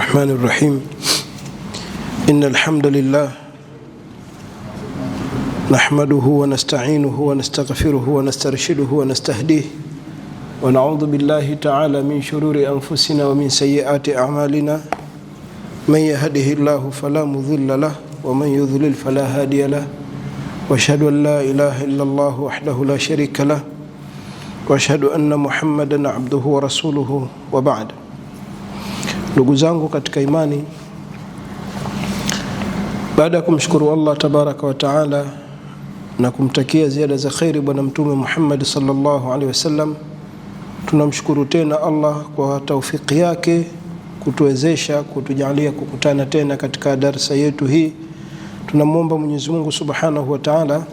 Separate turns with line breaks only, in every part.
الرحمن الرحيم. إن الحمد لله نحمده ونستعينه ونستغفره ونسترشده ونستهديه، ونعوذ بالله تعالى من شرور أنفسنا ومن سيئات أعمالنا. من يهده الله فلا مضل له ومن يضلل فلا هادي له، واشهد أن لا إله إلا الله وحده لا شريك له، واشهد أن محمدا عبده ورسوله، وبعد. Ndugu zangu katika imani, baada ya kumshukuru Allah tabaraka wa taala na kumtakia ziada za kheri Bwana Mtume Muhammad sallallahu alaihi wasallam, tunamshukuru tena Allah kwa taufiki yake kutuwezesha kutujalia kukutana tena katika darsa yetu hii. Tunamwomba Mwenyezi Mungu subhanahu wa taala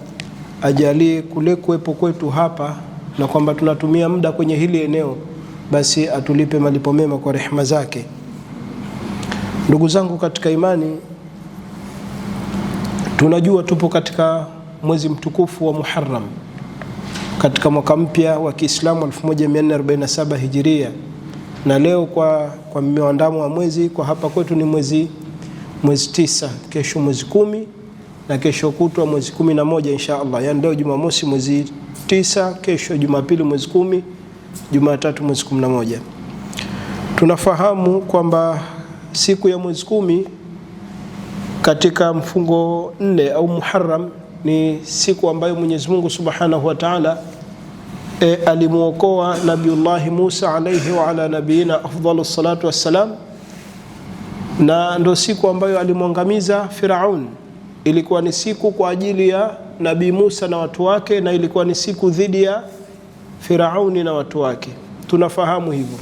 ajalie kule kuwepo kwetu hapa na kwamba tunatumia muda kwenye hili eneo, basi atulipe malipo mema kwa rehema zake. Ndugu zangu katika imani, tunajua tupo katika mwezi mtukufu wa Muharram katika mwaka mpya wa Kiislamu 1447 Hijiria, na leo kwa mwandamo wa mwezi kwa hapa kwetu ni mwezi 9, kesho mwezi 10 na kesho kutwa mwezi 11 insha Allah. Yani leo Jumamosi mwezi 9, kesho Jumapili mwezi 10, Jumatatu mwezi 11. Tunafahamu kwamba siku ya mwezi 10 katika mfungo 4 au Muharram ni siku ambayo Mwenyezi Mungu Subhanahu wa Ta'ala alimuokoa Nabiullahi Musa alayhi wa ala nabiyina afdalu salatu wassalam, na ndo siku ambayo alimwangamiza Firaun. Ilikuwa ni siku kwa ajili ya Nabii Musa na watu wake, na ilikuwa ni siku dhidi ya Firauni na watu wake. Tunafahamu hivyo.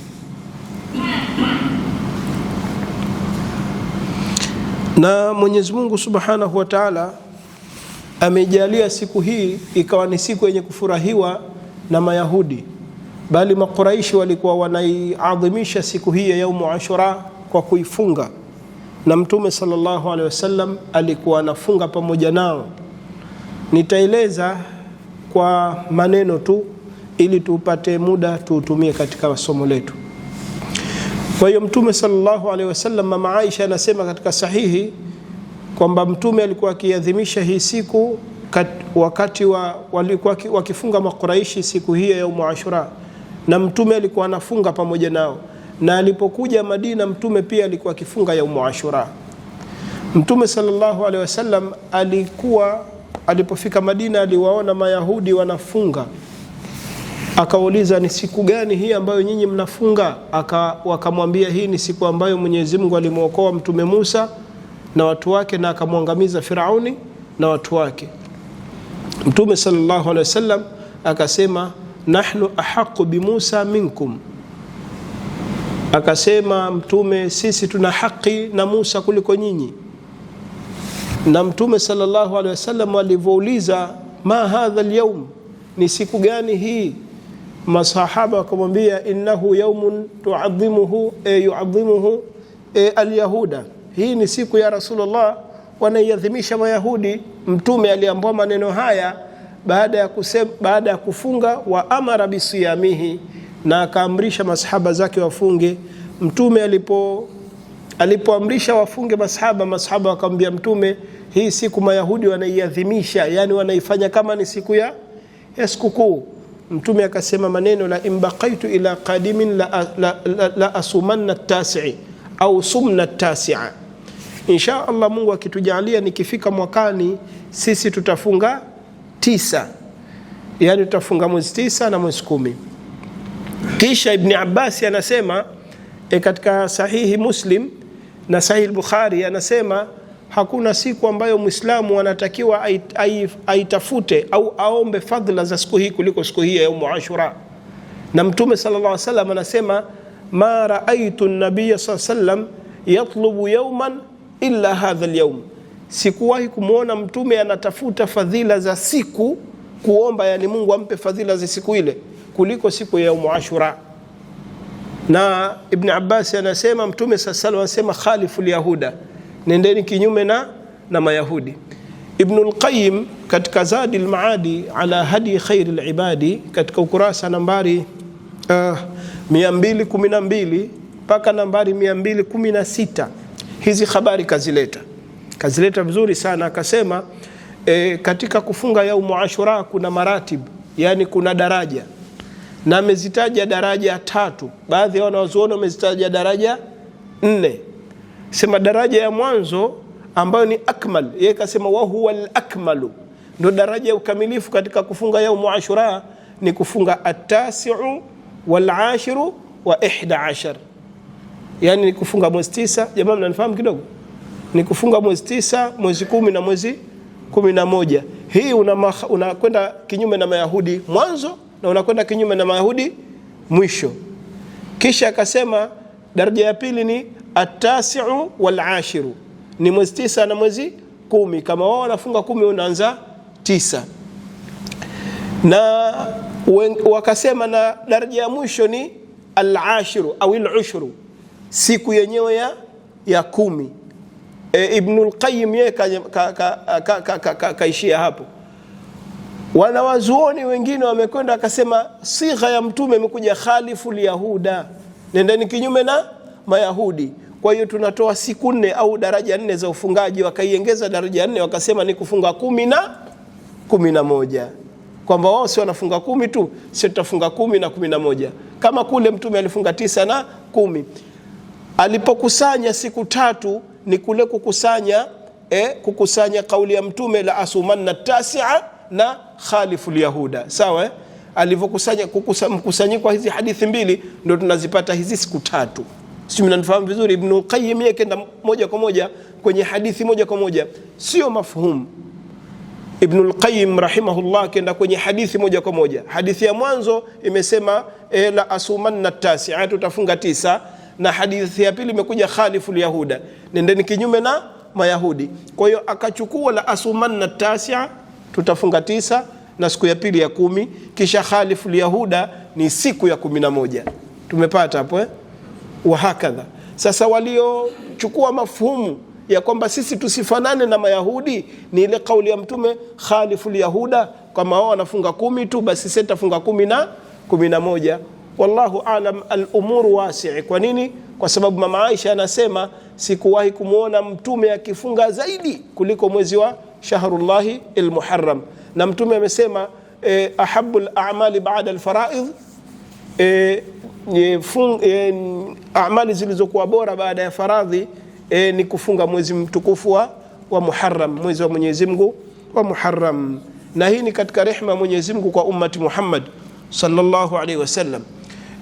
Na Mwenyezi Mungu Subhanahu wa Ta'ala amejalia siku hii ikawa ni siku yenye kufurahiwa na Mayahudi, bali Makuraishi walikuwa wanaiadhimisha siku hii ya Yaumu Ashura kwa kuifunga, na Mtume sallallahu alaihi wasallam alikuwa anafunga pamoja nao. Nitaeleza kwa maneno tu ili tupate muda tuutumie katika somo letu. Kwa hiyo Mtume sallallahu alaihi wasallam, Mama Aisha anasema katika sahihi kwamba Mtume alikuwa akiadhimisha hii siku wakati walikuwa wakifunga Makuraishi siku hii ya Yaumu Ashura, na Mtume alikuwa anafunga pamoja nao. Na alipokuja Madina Mtume pia alikuwa akifunga Yaumu Ashura. Mtume sallallahu alaihi wasallam alikuwa alipofika Madina aliwaona Mayahudi wanafunga, akauliza ni siku gani hii ambayo nyinyi mnafunga? Wakamwambia hii ni siku ambayo Mwenyezi Mungu alimuokoa Mtume Musa na watu wake na akamwangamiza Firauni na watu wake. Mtume sallallahu alaihi wasallam akasema nahnu ahaqu bi Musa minkum, akasema Mtume sisi tuna haki na Musa kuliko nyinyi. Na Mtume sallallahu alaihi wasallam alivyouliza ma hadha alyawm, ni siku gani hii? Masahaba wakamwambia innahu yawmun tuadhimuhu yuadhimuhu alyahuda, hii ni siku ya Rasulullah wanaiadhimisha Mayahudi. Mtume aliambiwa maneno haya baada ya kufunga, wa amara bisiyamihi, na akaamrisha masahaba zake wafunge. Mtume alipoamrisha wafunge masahaba wakamwambia Mtume, hii siku Mayahudi wanaiadhimisha, yani wanaifanya kama ni siku ya sikukuu. Mtume akasema maneno la imbaqaitu ila qadimin la asumanna tasi'i au sumna tasi'a. Insha Allah, Mungu akitujalia nikifika mwakani sisi tutafunga 9, yani tutafunga mwezi 9 na mwezi 10. Kisha Ibn Abbas anasema katika sahihi Muslim na sahihi Bukhari anasema hakuna siku ambayo Muislamu anatakiwa aitafute au aombe fadhila za siku hii kuliko siku hii ya Yaumu Ashura. Na Mtume sallallahu alaihi wasallam anasema ma raaitu an-nabiy sallallahu alaihi wasallam yatlubu yawman illa hadha al-yawm, sikuwahi kumuona Mtume anatafuta fadhila za siku kuomba, yani Mungu ampe fadhila za siku ile kuliko siku ya Yaumu Ashura. Na Ibn Abbas anasema Mtume sallallahu alaihi wasallam anasema khalifu al-yahuda, nendeni kinyume na Mayahudi. Ibn al-Qayyim katika Zadi al-Maadi ala hadi khair al-ibadi katika ukurasa nambari 212 mpaka nambari 216. Hizi habari kazileta vizuri sana. Akasema katika kufunga yaumu Ashura kuna maratib, yani kuna daraja, na amezitaja daraja 3. Baadhi ya wanazuoni wamezitaja daraja 4. Sema daraja ya mwanzo ambayo ni akmal, yeye kasema wa huwa al-akmalu, ndo daraja ya ukamilifu katika kufunga yaumu Ashura ni kufunga at-tasi'u wal-ashiru wa 11, yani ni kufunga mwezi 9. Jamaa mnanifahamu kidogo? Ni kufunga mwezi 9, mwezi 10 na mwezi 11. Hii unakwenda kinyume na Mayahudi mwanzo na unakwenda kinyume na Mayahudi mwisho. Kisha akasema daraja ya pili ni at-tasi'u wal-ashiru, ni mwezi 9 na mwezi 10. Kama wao wanafunga 10, unaanza 9. Na wakasema na daraja ya mwisho ni al-ashiru au al-ushru, siku yenyewe ya 10. Ibnul Qayyim yeye kaishia hapo. Wanawazuoni wengine wamekwenda wakasema sigha ya mtume imekuja khalifu liyahuda, nendeni kinyume na Mayahudi. Kwa hiyo tunatoa siku 4 au daraja 4 za ufungaji, wakaiongeza daraja 4 wakasema ni kufunga 10 na 11, kwamba wao si wanafunga 10 tu, sisi tutafunga 10 na 11, kama kule mtume alifunga 9 na 10. Alipokusanya siku 3 ni kule kukusanya kauli ya mtume la asumanna tasi'a na khalifu yahuda, sawa? Alivyokusanya mkusanyiko hizi hadithi mbili ndio tunazipata hizi siku 3. Sio, mnanifahamu vizuri? Ibn Qayyim yeye kenda moja kwa moja kwenye hadithi moja kwa moja, sio mafhumu. Ibn Qayyim rahimahullah kenda kwenye hadithi moja kwa moja. Hadithi ya mwanzo imesema la asumanna tasi'a, tutafunga 9, na hadithi ya pili imekuja khalifu yahuda, nendeni kinyume na Mayahudi. Kwa hiyo akachukua la asumanna tasi'a, tutafunga 9 na siku ya pili ya 10, kisha khalifu yahuda ni siku ya 11. Tumepata hapo Wahakadha. Sasa waliochukua mafhumu ya kwamba sisi tusifanane na Mayahudi ni ile kauli ya mtume khalifu yahuda, kama wao wanafunga 10 tu basi sisi tutafunga 10 na 11. Wallahu alam, al-umuru wasi'i. Kwa nini? Kwa sababu mama Aisha anasema sikuwahi kumuona mtume akifunga zaidi kuliko mwezi wa shahrullahi al-Muharram. Na mtume amesema ahabbul a'mali ba'da al-fara'id, amali zilizokuwa bora baada ya faradhi ni kufunga mwezi mtukufu wa Muharram, mwezi wa Mwenyezi Mungu wa Muharram. Na hii ni katika rehema ya Mwenyezi Mungu kwa ummati Muhammad sallallahu alaihi wasallam.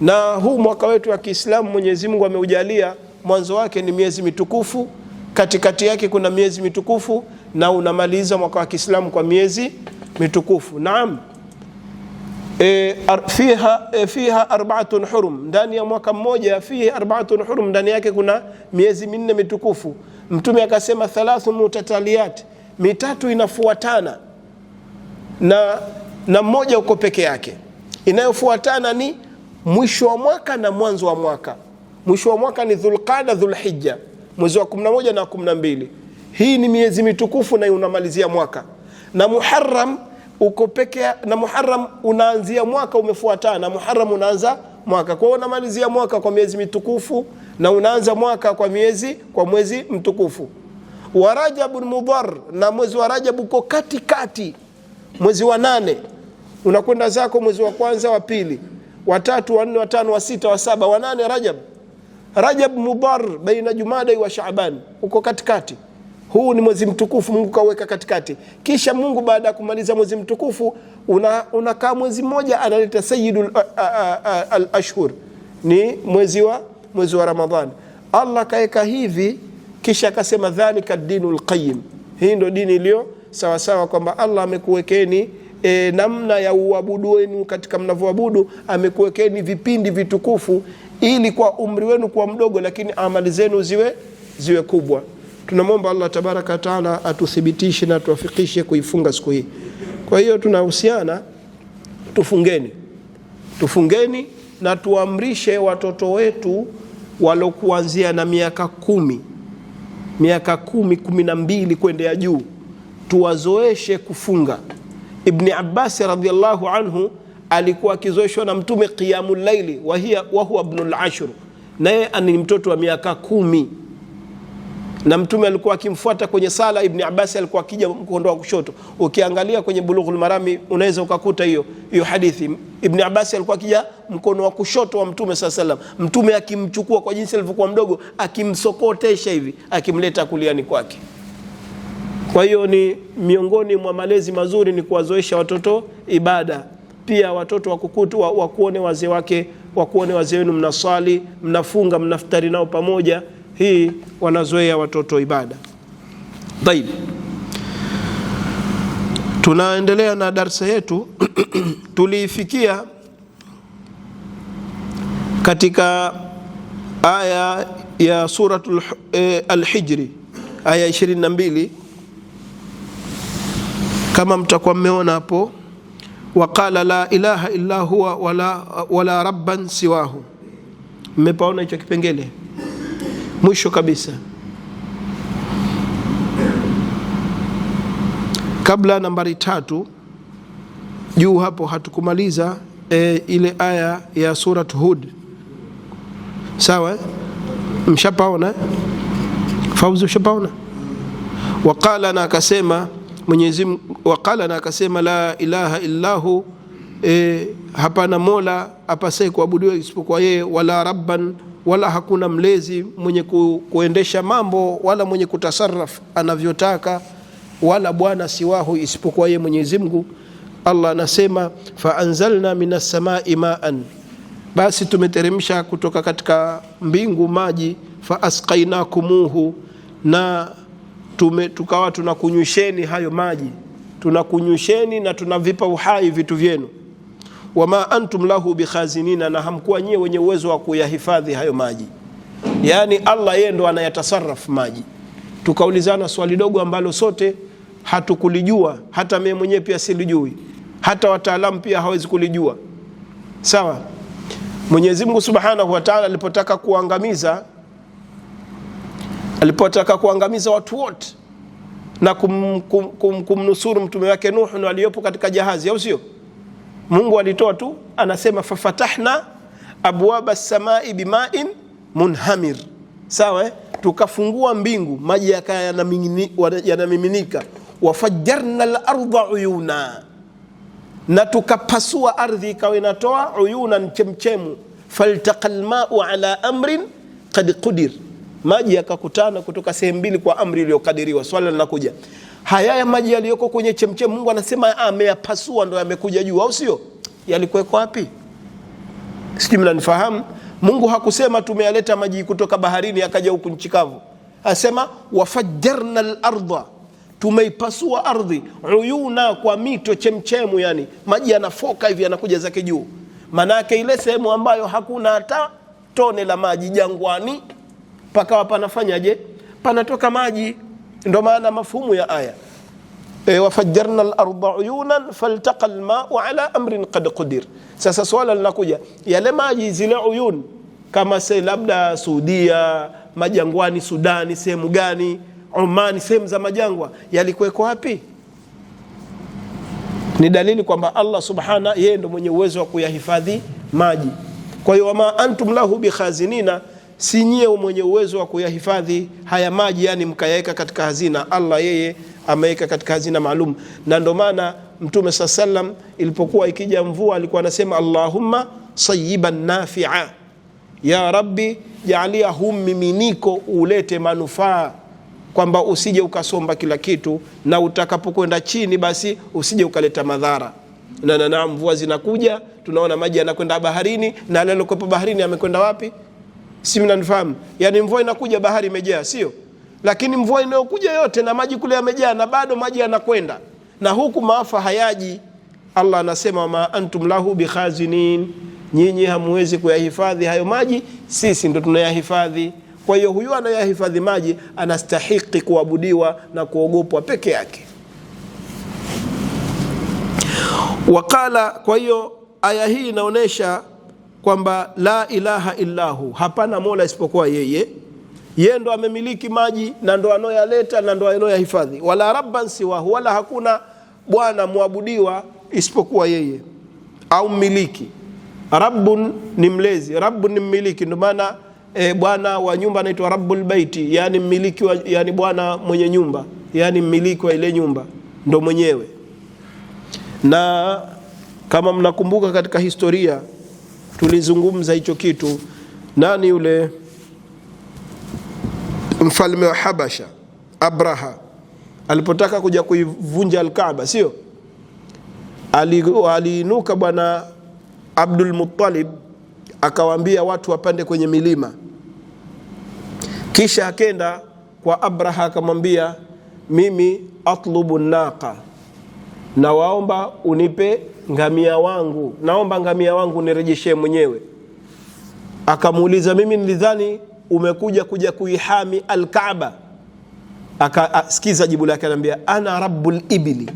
Na huu mwaka wetu wa Kiislamu Mwenyezi Mungu ameujalia mwanzo wake ni miezi mitukufu, katikati yake kuna miezi mitukufu, na unamaliza mwaka wa Kiislamu kwa miezi mitukufu. Naam. Fiha arba'atun hurum, ndani ya mwaka mmoja fihi arba'atun hurum, ndani yake kuna miezi 4 mitukufu. Mtume akasema thalathu mutataliyat, mitatu inafuatana na mmoja uko peke yake. Inayofuatana ni mwisho wa mwaka na mwanzo wa mwaka. Mwisho wa mwaka ni Dhulqada, Dhulhijja, mwezi wa 11 na 12. Hii ni miezi mitukufu na unamalizia mwaka. Na Muharram uko peke, na Muharram unaanzia mwaka umefuatana, Muharram unaanza mwaka. Kwa hiyo unamalizia mwaka kwa miezi mitukufu na unaanza mwaka kwa mwezi mtukufu. Wa Rajabun Mudhar, na mwezi wa Rajab uko katikati, mwezi wa 8. Unakwenda zako mwezi wa kwanza, wa pili, wa tatu, wa nne, wa tano, wa sita, wa saba, wa 8 Rajab. Rajab Mudhar baina Jumada wa Shaaban, uko katikati. Huu ni mwezi mtukufu, Mungu kaweka katikati. Kisha Mungu baada ya kumaliza mwezi mtukufu unakaa mwezi mmoja, analeta Sayyidul al-Ashhur, ni mwezi wa Ramadhan. Allah kaeka hivi, kisha akasema dhalika dinul qayyim. Hii ndio dini iliyo sawa sawa, kwamba Allah amekuwekeni namna ya uabudu wenu katika mnavyoabudu, amekuwekeni vipindi vitukufu ili kwa umri wenu kuwa mdogo lakini amali zenu ziwe kubwa. Tunamwomba Allah tabaraka taala atuthibitishe na atuwafikishe kuifunga siku hii. Kwa hiyo tunahusiana, tufungeni. Tufungeni na tuamrishe watoto wetu walokuanzia na miaka 10, miaka 10, 12 kwendea juu, tuwazoeshe kufunga. Ibn Abbas radhiallahu anhu alikuwa akizoeshwa na Mtume qiyamul layli, wa huwa ibnul ashr, Naye ni mtoto wa miaka 10, na Mtume alikuwa akimfuata kwenye sala. Ibn Abbas alikuwa akija mkondo wa kushoto. Ukiangalia kwenye Bulughul Marami unaweza ukakuta hiyo hadithi. Ibn Abbas alikuwa akija mkono wa kushoto wa Mtume sallallahu alaihi wasallam, Mtume akimchukua kwa jinsi alivyokuwa mdogo, akimsokotesha hivi, akimleta kuliani kwake. Kwa hiyo ni miongoni mwa malezi mazuri ni kuwazoesha watoto ibada. Pia watoto wakukutu wakuone wazee wake, wakuone wazee wenu mnaswali, mnafunga, mnaftari nao pamoja. Hii wanazoea watoto ibada. Tayib, tunaendelea na darsa yetu. Tuliifikia katika aya ya suratul Al-Hijri aya 22, kama mtakuwa mmeona hapo. Waqala la ilaha illa huwa wala rabban siwahu. Mmepaona hicho kipengele mwisho kabisa, kabla nambari 3 juu hapo hatukumaliza ile aya ya surat Hud. Sawa, mshapaona? Fauzi, ushapaona? Waqala, na akasema Mwenyezi Mungu, waqala, na akasema la ilaha illahu, hapana mola apasaye kuabudiwa isipokuwa yeye, wala rabban, wala hakuna mlezi mwenye kuendesha mambo wala mwenye kutasarraf anavyotaka, wala bwana siwahu isipokuwa yeye Mwenyezi Mungu. Allah anasema fa anzalna minas samai maan, basi tumeteremsha kutoka katika mbingu maji, fa asqainakumuhu, na tukawa tunakunywisheni hayo maji, tunakunywisheni na tunavipa uhai vitu vyenu. Wama antum lahu bikhazinina, na hamkuwa nyie wenye uwezo wa kuyahifadhi hayo maji. Yani Allah yeye ndo anayatasarraf maji. Tukaulizana swali dogo ambalo sote hatukulijua, hata mimi mwenyewe pia silijui, hata wataalamu pia hawezi kulijua. Sawa. Mwenyezi Mungu Subhanahu wa Ta'ala alipotaka kuangamiza watu wote na kumnusuru mtume wake Nuhu na aliyopo katika jahazi, au sio? Mungu alitoa tu, anasema fafatahna abwaba samai bima'in munhamir. Sawa, Tukafungua mbingu, maji yakaya yanamiminika. Wafajjarna al-ardha uyuna, na tukapasua ardhi ikawa inatoa uyuna, chemchemu. Faltaqa al-ma'u ala amrin qad qudir, maji yakakutana kutoka sehemu mbili kwa amri iliyokadiriwa. Swala linakuja, haya ya maji yaliyoko kwenye chemchemu, Mungu anasema ameyapasua ndo yamekuja juu, au sio? Yalikuwa wapi? Sijui mnanifahamu. Mungu hakusema tumeyaleta maji kutoka baharini yakaja huku nchi kavu. Asema wafajjarna al-ardha, tumeipasua ardhi, uyuna, kwa mito chemchemu, yani maji yanafoka hivi yanakuja zake juu. Manake ile sehemu ambayo hakuna hata tone la maji jangwani, pakawa panafanyaje? Panatoka maji. Ndo maana mafhumu ya aya wafajjarna al-ardha uyunan faltaqa al-ma'u ala amrin qad qudir. Sasa swala linakuja, yale maji zile uyun kama se labda Saudia, majangwani Sudani, sehemu gani, Omani, sehemu za majangwa, yalikuweko wapi? Ni dalili kwamba Allah subhana yeye ndo mwenye uwezo wa kuyahifadhi maji. Kwa hiyo wama antum lahu bikhazinina, si nyie mwenye uwezo wa kuyahifadhi haya maji, yani mkayaweka katika hazina. Allah yeye ameweka katika hazina maalum. Na ndo maana Mtume sallam ilipokuwa ikija mvua alikuwa anasema Allahumma sayyiban nafi'a, ya Rabbi jaalia huu miminiko ulete manufaa, kwamba usije ukasomba kila kitu, na utakapokwenda chini basi usije ukaleta madhara. Na mvua zinakuja, tunaona maji yanakwenda baharini, na yale yaliokuwa baharini yamekwenda wapi? Si mnanifahamu? Yani mvua inakuja bahari imejaa, sio? Lakini mvua inayokuja yote na maji kule yamejaa, na bado maji yanakwenda, na huku maafa hayaji. Allah anasema ma antum lahu bikhazinin, nyinyi hamwezi kuyahifadhi hayo maji, sisi ndo tunayahifadhi. Kwa hiyo huyu anayahifadhi maji anastahiki kuabudiwa na kuogopwa peke yake. Wakala, kwa hiyo aya hii inaonesha kwamba la ilaha illahu, hapana mola isipokuwa yeye. Yeye ndo amemiliki maji na ndo anoyaleta na ndo anoyahifadhi. Wala rabban siwahu, wala hakuna bwana muabudiwa isipokuwa yeye au mmiliki. Rabbun ni mlezi, rabbun ni mmiliki. Ndio maana bwana wa nyumba anaitwa rabbul baiti, yani mmiliki wa, yani bwana mwenye nyumba, yani mmiliki wa ile nyumba ndo mwenyewe. Na kama mnakumbuka katika historia tulizungumza hicho kitu. Nani yule mfalme wa Habasha Abraha alipotaka kuja kuivunja Alkaaba, sio? Aliinuka bwana Abdul Muttalib akawaambia watu wapande kwenye milima, kisha akenda kwa Abraha akamwambia, mimi atlubu naqa, na waomba unipe ngamia wangu, naomba ngamia wangu nirejeshee mwenyewe. Akamuuliza, mimi nilidhani umekuja kuja kuihami Alkaaba. Akasikiza jibu lake, anambia ana rabbul ibili,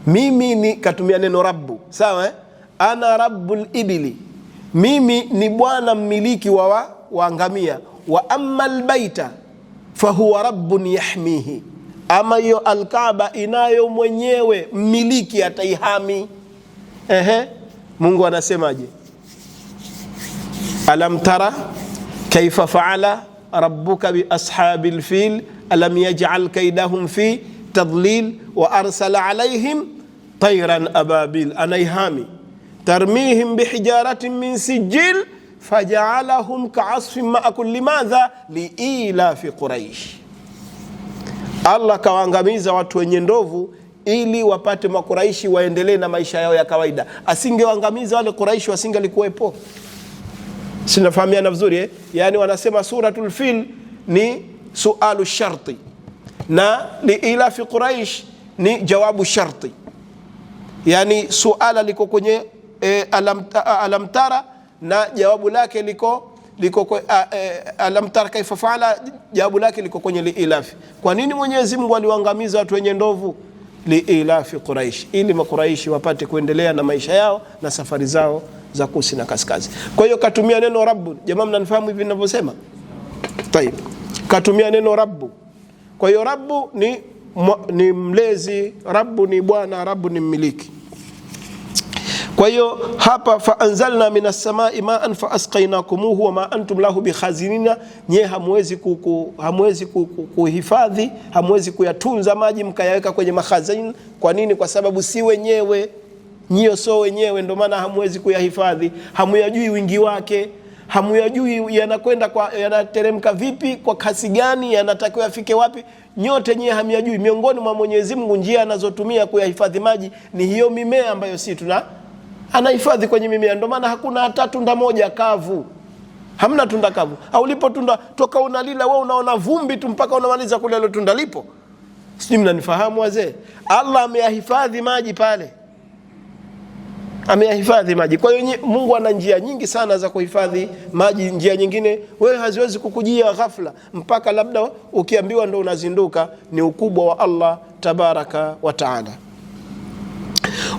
mimi ni, katumia neno rabbu, sawa eh? Ana rabbul ibili, mimi ni bwana mmiliki wa ngamia. Wa amma albaita fahuwa rabbun yahmihi, ama hiyo Alkaaba inayo mwenyewe mmiliki ataihami. Ehe, Mungu anasemaje? Alam tara kaifa faala rabbuka bi ashabil fil alam yaj'al kaidahum fi tadlil wa arsala alaihim tayran ababil, anaihami tarmihim bihijaratin min sijil fajaalahum kaasfin maakul. Limadha? Liilafi Quraish. Allah kawaangamiza watu wenye ndovu ili wapate Makuraishi waendelee na maisha yao ya kawaida. Asingewaangamiza wale Quraishi wasingelikuwepo. Sinafahamiana vizuri eh? Yani wanasema suratul fil ni sualu sharti na liilafi Quraish ni jawabu sharti, yani suala liko kwenye alam tara na jawabu lake liko alam tara kaifa faala, jawabu lake liko kwenye liilafi. Kwa nini Mwenyezi Mungu aliwaangamiza watu wenye ndovu? Liilafi Quraish, ili Makuraishi wapate kuendelea na maisha yao na safari zao za kusi na kaskazi. Kwa hiyo katumia neno rabbu. Jamaa, mnanifahamu hivi ninavyosema? Tayib, katumia neno rabbu. Kwa hiyo rabbu ni mlezi, rabbu ni bwana, rabbu ni mmiliki. Kwa hiyo hapa fa anzalna minas samai maan fa asqaynakumuhu wama antum lahu bikhazinina, nye hamwezi hamwezi kuhifadhi, hamwezi kuyatunza maji mkayaweka kwenye makhazin. Kwa nini? Kwa sababu si wenyewe, nyio so wenyewe, ndio maana hamwezi kuyahifadhi, hamuyajui wingi wake, hamuyajui yanakwenda kwa, yanateremka vipi, kwa kasi gani, yanatakiwa yafike wapi, nyote nyie hamyajui. Miongoni mwa Mwenyezi Mungu njia anazotumia kuyahifadhi maji ni hiyo mimea ambayo si tuna anahifadhi kwenye mimea. Ndio maana hakuna hata tunda moja kavu, hamna tunda kavu. Au lipo tunda toka unalila wewe unaona vumbi tu mpaka unamaliza kula ile tunda lipo. Sijui mnanifahamu wazee? Allah ameyahifadhi maji pale, ameyahifadhi maji. Kwa hiyo Mungu ana njia nyingi sana za kuhifadhi maji. Njia nyingine wewe haziwezi kukujia ghafla, mpaka labda ukiambiwa ndo unazinduka. Ni ukubwa wa Allah tabaraka wa taala.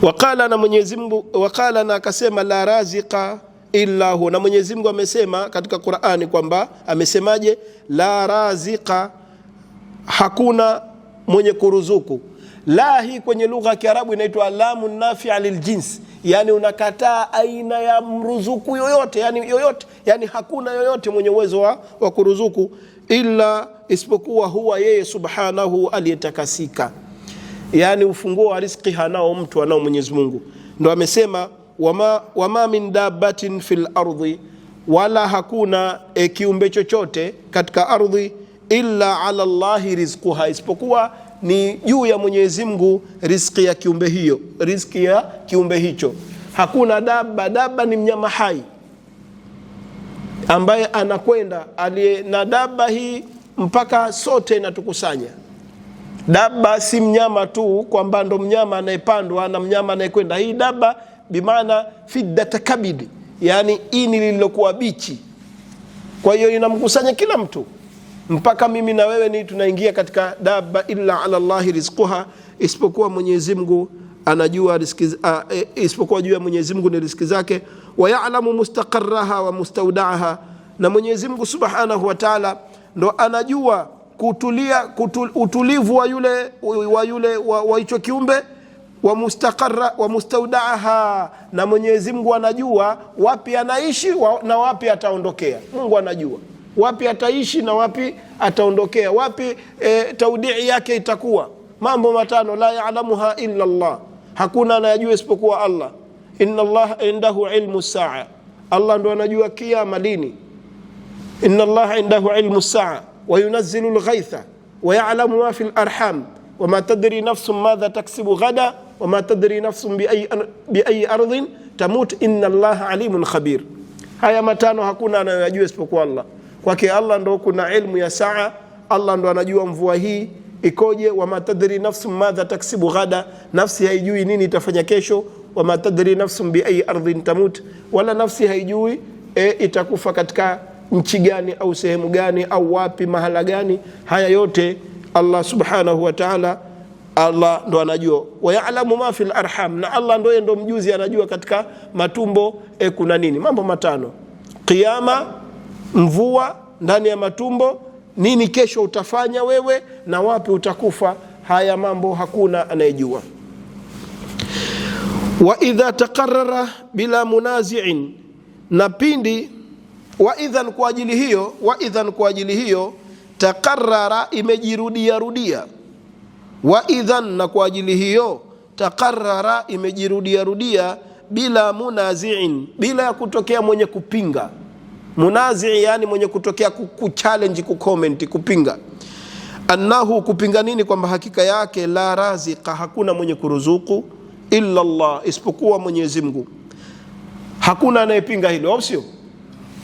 Waqala, na Mwenyezi Mungu waqala, na akasema la razika illa hu. Na Mwenyezi Mungu amesema katika Qur'ani kwamba amesemaje? La razika, hakuna mwenye kuruzuku. La hii kwenye lugha ya Kiarabu inaitwa lamu nafia liljins, yani unakataa aina ya mruzuku yoyote, yani yoyote, yani hakuna yoyote mwenye uwezo wa kuruzuku illa, isipokuwa huwa yeye subhanahu aliyetakasika. Yani ufunguo wa riziki hanao mtu, anao Mwenyezi Mungu. Ndo amesema wama min dabbatin fil ardhi, wala hakuna kiumbe chochote katika ardhi illa ala Allahi rizquha, isipokuwa ni juu ya Mwenyezi Mungu riziki ya kiumbe hiyo, riziki ya kiumbe hicho. Hakuna dabba. Dabba ni mnyama hai ambaye anakwenda aliye na dabba hii mpaka sote inatukusanya. Dabba si mnyama tu kwamba ndo mnyama anayepandwa na mnyama anayekwenda. Hii dabba bimaana fiddata kabidi, yani ini lililokuwa bichi. Kwa hiyo inamkusanya kila mtu mpaka mimi na wewe ni tunaingia katika dabba. Illa ala Allahi rizquha, isipokuwa Mwenyezi Mungu anajua riziki, isipokuwa juu ya Mwenyezi Mungu ni riziki zake. Wa ya'lamu mustaqarraha wa mustawda'aha, na Mwenyezi Mungu Subhanahu wa Ta'ala ndo anajua kutulia, utulivu wa yule wa yule wa hicho kiumbe, wa mustaqarra wa mustawda'aha, na Mwenyezi Mungu anajua wapi anaishi na wapi ataondokea. Mungu anajua. Wapi ataishi na wapi ataondokea, wapi taudii yake itakuwa. Mambo matano, la ya'lamuha illa Allah, hakuna anayejua isipokuwa Allah. Inna Allah indahu ilmu saa, Allah ndo anajua kiyama lini. Inna Allah indahu ilmu saa wa yunazzilu lghaitha wa ya'lamu ma fi larham wama tadri nafsun madha taksibu ghada wama tadri nafsun biayi ardhin tamut inna Allaha alimun khabir. Haya matano hakuna anayoyajua isipokuwa Allah. Kwake Allah ndo kuna ilmu ya saa, Allah ndo anajua mvua hii ikoje. Wama tadri nafsun madha taksibu ghada, nafsi haijui nini itafanya kesho. Wama tadri nafsun biayi ardhin tamut, wala nafsi haijui itakufa katika nchi gani au sehemu gani au wapi mahala gani. Haya yote Allah subhanahu wa ta'ala, Allah ndo anajua. Wa ya'lamu ma fil arham, na Allah ndo ndo mjuzi, anajua katika matumbo kuna nini. Mambo matano: qiyama, mvua ndani ya matumbo, nini kesho utafanya wewe na wapi utakufa. Haya mambo hakuna anayejua. Wa idha taqarrara bila munazi'in, na pindi wa idhan, kwa ajili hiyo, wa idhan, kwa ajili hiyo, taqarrara, imejirudia rudia. Wa idhan, na kwa ajili hiyo, taqarrara, imejirudia rudia, bila munazi'in, bila ya kutokea mwenye kupinga. Munazi, yani mwenye kutokea kuchallenge, kucomment, kupinga. Annahu, kupinga nini? Kwamba hakika yake la razika, hakuna mwenye kuruzuku illa Allah, isipokuwa Mwenyezi Mungu. Hakuna anayepinga hilo, au sio?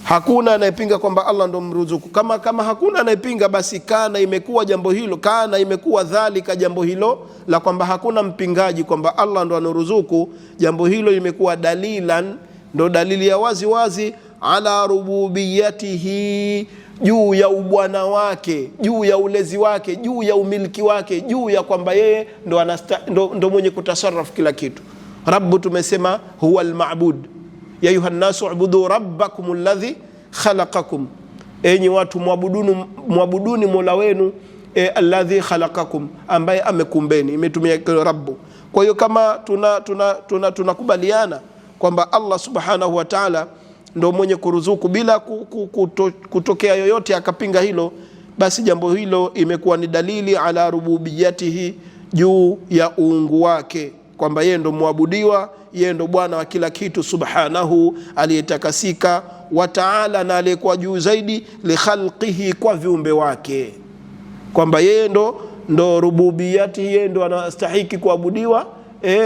Hakuna anayepinga kwamba Allah ndo mruzuku. Kama hakuna anayepinga, basi kana imekuwa jambo hilo, kana imekuwa dhalika, jambo hilo la kwamba hakuna mpingaji kwamba Allah ndo anoruzuku, jambo hilo limekuwa dalilan, ndo dalili ya wazi wazi, ala rububiyatihi, juu ya ubwana wake, juu ya ulezi wake, juu ya umiliki wake, juu ya kwamba yeye ndo mwenye kutasarrafu kila kitu. Rabbu tumesema huwa almabud, ya ayuha nnasu ubudu rabbakum alladhi khalaqakum, enyi watu mwabuduni mola wenu alladhi khalaqakum, ambaye amekumbeni. Imetumia rabbu. Kwa hiyo kama tunakubaliana tuna kwamba Allah subhanahu wa ta'ala ndo mwenye kuruzuku bila kutokea yoyote akapinga hilo, basi jambo hilo imekuwa ni dalili ala rububiyatihi, juu ya uungu wake, kwamba yeye ndo mwabudiwa, yeye ndo bwana wa kila kitu, subhanahu, aliyetakasika, wa taala, na aliyekuwa juu zaidi, likhalqihi, kwa viumbe wake, kwamba yeye ndo rububiyati, yeye ndo anastahiki kuabudiwa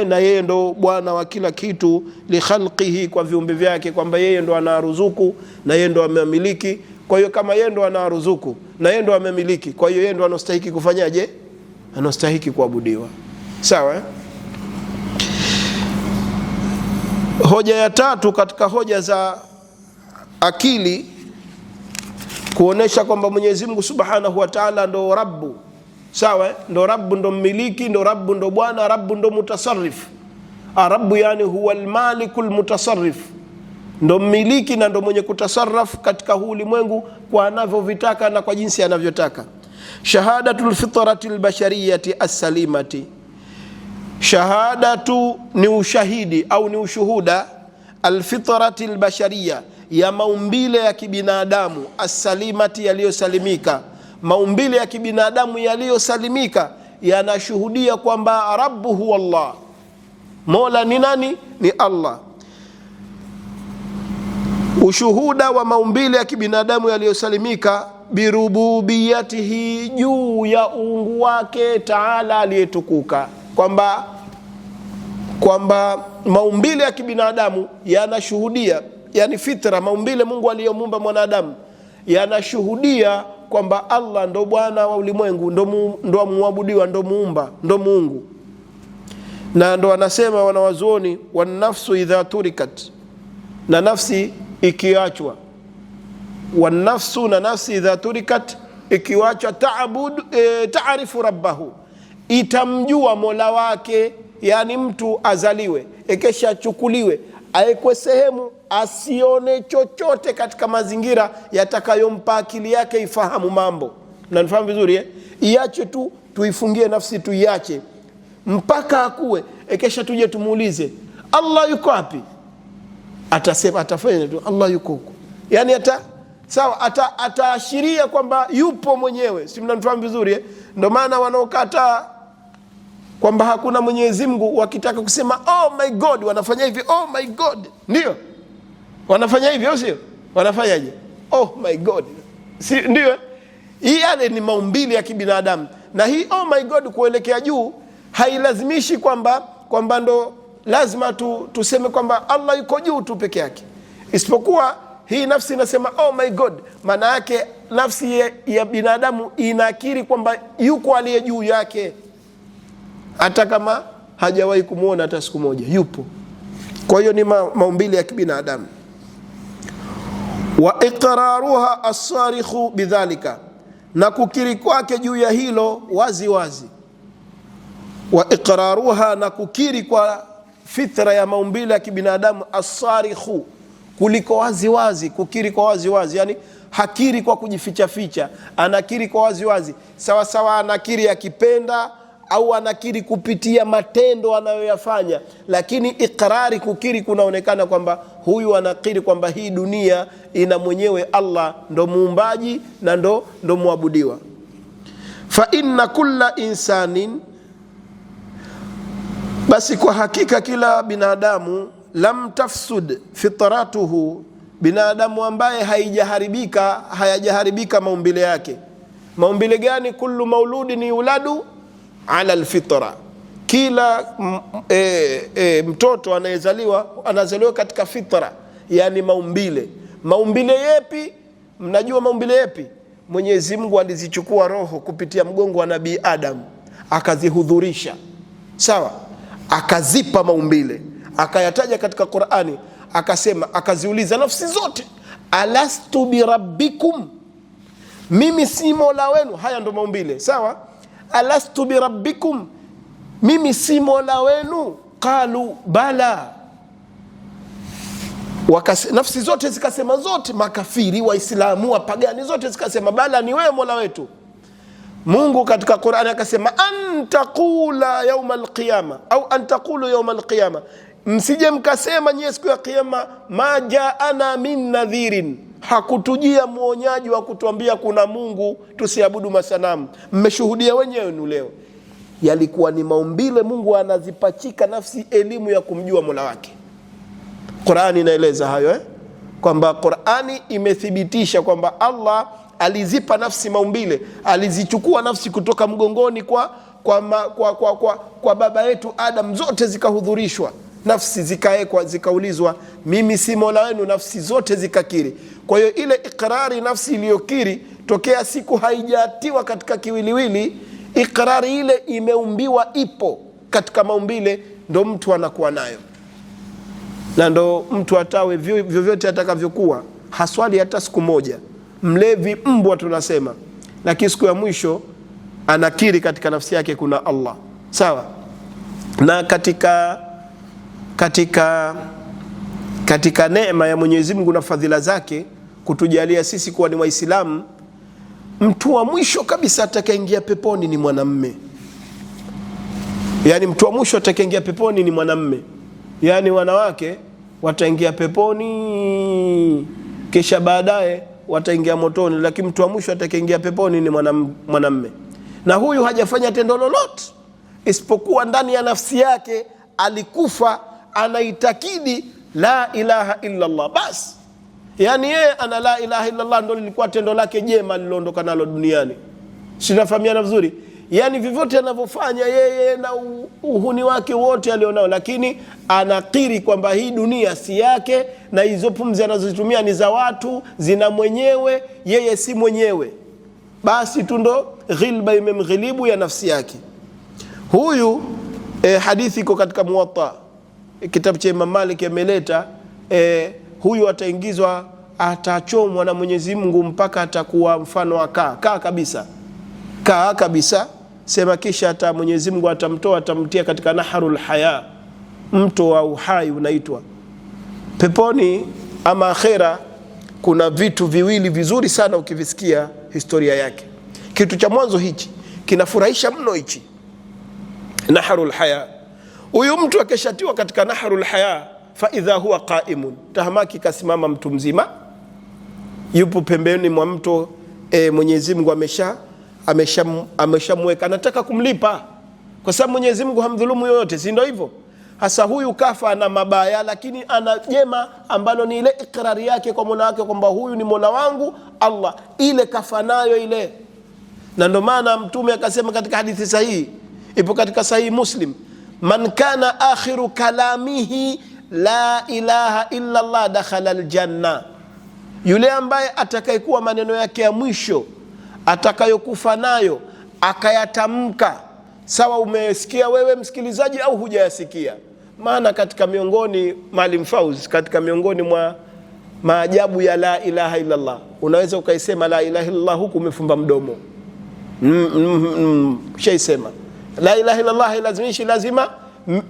na yeye ndo bwana wa kila kitu, likhalqihi, kwa viumbe vyake, kwamba yeye ndo anaruzuku na yeye ndo amemiliki. Kwa hiyo kama yeye ndo anaruzuku na yeye ndo amemiliki, kwa hiyo yeye ndo anastahiki kufanyaje? Anastahiki kuabudiwa. Sawa eh? Hoja ya tatu katika hoja za akili kuonesha kwamba Mwenyezi Mungu Subhanahu wa Ta'ala ndo Rabbu. Sawa eh? Ndo Rabbu, ndo mmiliki, ndo Rabbu, ndo bwana, Rabbu ndo mutasarrif. Rabbu yani huwa almaliku almutasarrif, ndo mmiliki na ndo mwenye kutasarraf katika huu ulimwengu kwa anavyovitaka na kwa jinsi anavyotaka. Shahadatul fitrati albashariyati assalimati, shahadatu ni ushahidi au ni ushuhuda, alfitrati albashariya, ya maumbile ya kibinadamu, assalimati, yaliyosalimika. Maumbile ya kibinadamu yaliyosalimika yanashuhudia kwamba rabbu huwa Allah, mola ni nani? Ni Allah. Ushuhuda wa maumbile ya kibinadamu yaliyosalimika, birububiyatihi, juu ya uungu wake taala aliyetukuka, kwamba maumbile ya kibinadamu yanashuhudia, yani fitra, maumbile Mungu aliyomuumba mwanadamu yanashuhudia kwamba Allah ndo bwana wa ulimwengu, ndo muabudiwa, ndo muumba, ndo Muungu. Na ndo wanasema wanawazuoni, wanafsu idha turikat, na nafsi ikiachwa, wanafsu, na nafsi idha turikat, ikiwachwa, taarifu rabbahu, itamjua mola wake. Yani mtu azaliwe ekesha achukuliwe aekwe sehemu asione chochote katika mazingira yatakayompa akili yake ifahamu mambo. Mnanifahamu vizuri eh? Iache tu, tuifungie nafsi, tuiache mpaka akue, ekesha tuje tumuulize Allah yuko wapi? Atasema, atafanya tu Allah yuko huko. Yani hata Sawa, ataashiria kwamba yupo mwenyewe, si mnanifahamu vizuri eh? Ndio maana wanaokataa kwamba hakuna Mwenyezi Mungu wakitaka kusema oh my God wanafanya hivi, oh my God, ndio wanafanya hivi, au sio? Wanafanyaje? Oh my God, si ndio? Hii yale ni maumbile ya kibinadamu, na hii oh my God kuelekea juu hailazimishi kwamba ndo lazima tuseme kwamba Allah yuko juu tu peke yake, isipokuwa hii nafsi inasema oh my God, maana yake nafsi ya binadamu inakiri kwamba yuko aliye juu yake, hata kama hajawahi kumwona hata siku moja, yupo. Kwa hiyo ni maumbile ya kibinadamu. Wa iqraruha as-sarikhu bidhalika, na kukiri kwake juu ya hilo wazi wazi. Wa iqraruha, na kukiri kwa fitra ya maumbile ya kibinadamu, as-sarikhu, kuliko wazi wazi, kukiri kwa wazi wazi, yani hakiri kwa kujificha ficha, anakiri kwa wazi wazi, sawa sawa, anakiri akipenda au anakiri kupitia matendo anayoyafanya, lakini ikrari, kukiri kunaonekana kwamba huyu anakiri kwamba hii dunia ina mwenyewe Allah, ndo muumbaji na ndo muabudiwa. Fa inna kulla insanin, basi kwa hakika kila binadamu, lam tafsud fitratuhu, binadamu ambaye haijaharibika, hayajaharibika maumbile yake. Maumbile gani? Kullu mauludin yuladu ala alfitra, kila mtoto anayezaliwa anazaliwa katika fitra, yani maumbile. Maumbile yepi? Mnajua maumbile yepi? Mwenyezi Mungu alizichukua roho kupitia mgongo wa Nabii Adam akazihudhurisha, sawa, akazipa maumbile, akayataja katika Qur'ani, akasema, akaziuliza nafsi zote, alastu birabbikum, mimi si mola wenu. Haya ndo maumbile, sawa. Alastu birabbikum, mimi si mola wenu. Qalu bala, nafsi zote zikasema, zote, makafiri, Waislamu, wapagani, zote zikasema bala, ni wewe mola wetu. Mungu katika Qur'ani akasema antaqula yauma alqiyama, au antaqulu yauma alqiyama, msije mkasema nyie siku ya kiyama, ma jaana min nadhirin, hakutujia muonyaji wa kutuambia kuna Mungu tusiabudu masanamu. Mmeshuhudia wenyewe leo. Yalikuwa ni maumbile, Mungu anazipachika nafsi elimu ya kumjua Mola wake. Qur'ani inaeleza hayo kwamba Qur'ani imethibitisha kwamba Allah alizipa nafsi maumbile, alizichukua nafsi kutoka mgongoni kwa baba yetu Adam, zote zikahudhurishwa, nafsi zikaekwa, zikaulizwa, mimi si Mola wenu? Nafsi zote zikakiri. Kwa hiyo ile ikrari, nafsi iliyokiri tokea siku haijatiwa katika kiwiliwili, ikrari ile imeumbiwa, ipo katika maumbile, ndo mtu anakuwa nayo, na ndo mtu atawe vyovyote atakavyokuwa, haswali hata siku moja, mlevi mbwa tunasema, lakini siku ya mwisho anakiri katika nafsi yake kuna Allah, sawa. Na katika neema ya Mwenyezi Mungu na fadhila zake kutujalia sisi kuwa ni Waislamu, mtu wa mwisho kabisa atakayeingia peponi ni mwanamme. Yani mtu wa mwisho atakayeingia peponi ni mwanamme. Yani wanawake wataingia peponi kisha baadaye wataingia motoni, lakini mtu wa mwisho atakayeingia peponi ni mwanamme. Na huyu hajafanya tendo lolote isipokuwa ndani ya nafsi yake alikufa anaitakidi la ilaha illa Allah, bas. Yani yeye ana la ilaha illa Allah, ndo lilikuwa tendo lake jema liliondoka nalo duniani. Sinafahamiana vizuri? Yani vyovyote anavyofanya yeye na uhuni wake wote alionao, lakini anakiri kwamba hii dunia si yake, na hizo pumzi anazozitumia ni za watu, zina mwenyewe, yeye si mwenyewe. Basi tu ndo ghilba imemghilibu ya nafsi yake huyu. Hadithi iko katika Muwatta, kitabu cha Imam Malik ameleta. Huyu ataingizwa, atachomwa na Mwenyezi Mungu mpaka atakuwa mfano wa kaa kabisa, kaa kabisa, sema kisha ata Mwenyezi Mungu atamtoa, atamtia katika naharul haya, mto wa uhai unaitwa. Peponi ama akhera kuna vitu viwili vizuri sana ukivisikia historia yake. Kitu cha mwanzo hichi kinafurahisha mno, hichi naharul haya. Huyu mtu akishatiwa katika naharul haya, fa idha huwa qaimun, tahamaki kasimama mtu mzima, Yupo pembeni mwa mto, Mwenyezi Mungu ameshamweka, anataka kumlipa kwa sababu Mwenyezi Mungu hamdhulumu yoyote, si ndio hivyo? Hasa huyu kafa ana mabaya, lakini ana jema ambalo ni ile ikrari yake kwa Mola wake kwamba huyu ni Mola wangu Allah, ile kafa nayo ile. Na ndio maana Mtume akasema katika hadithi sahihi, ipo katika Sahihi Muslim, man kana akhiru kalamihi la ilaha illa Allah dakhala aljanna, yule ambaye atakayekuwa maneno yake ya mwisho atakayokufa nayo akayatamka, sawa umesikia wewe msikilizaji au hujayasikia. Maana katika miongoni, Maalim Fauz, katika miongoni mwa maajabu ya la ilaha illallah, unaweza ukaisema la ilaha illallah huku umefumba mdomo. Ushaisema la ilaha illallah, hailazimishi lazima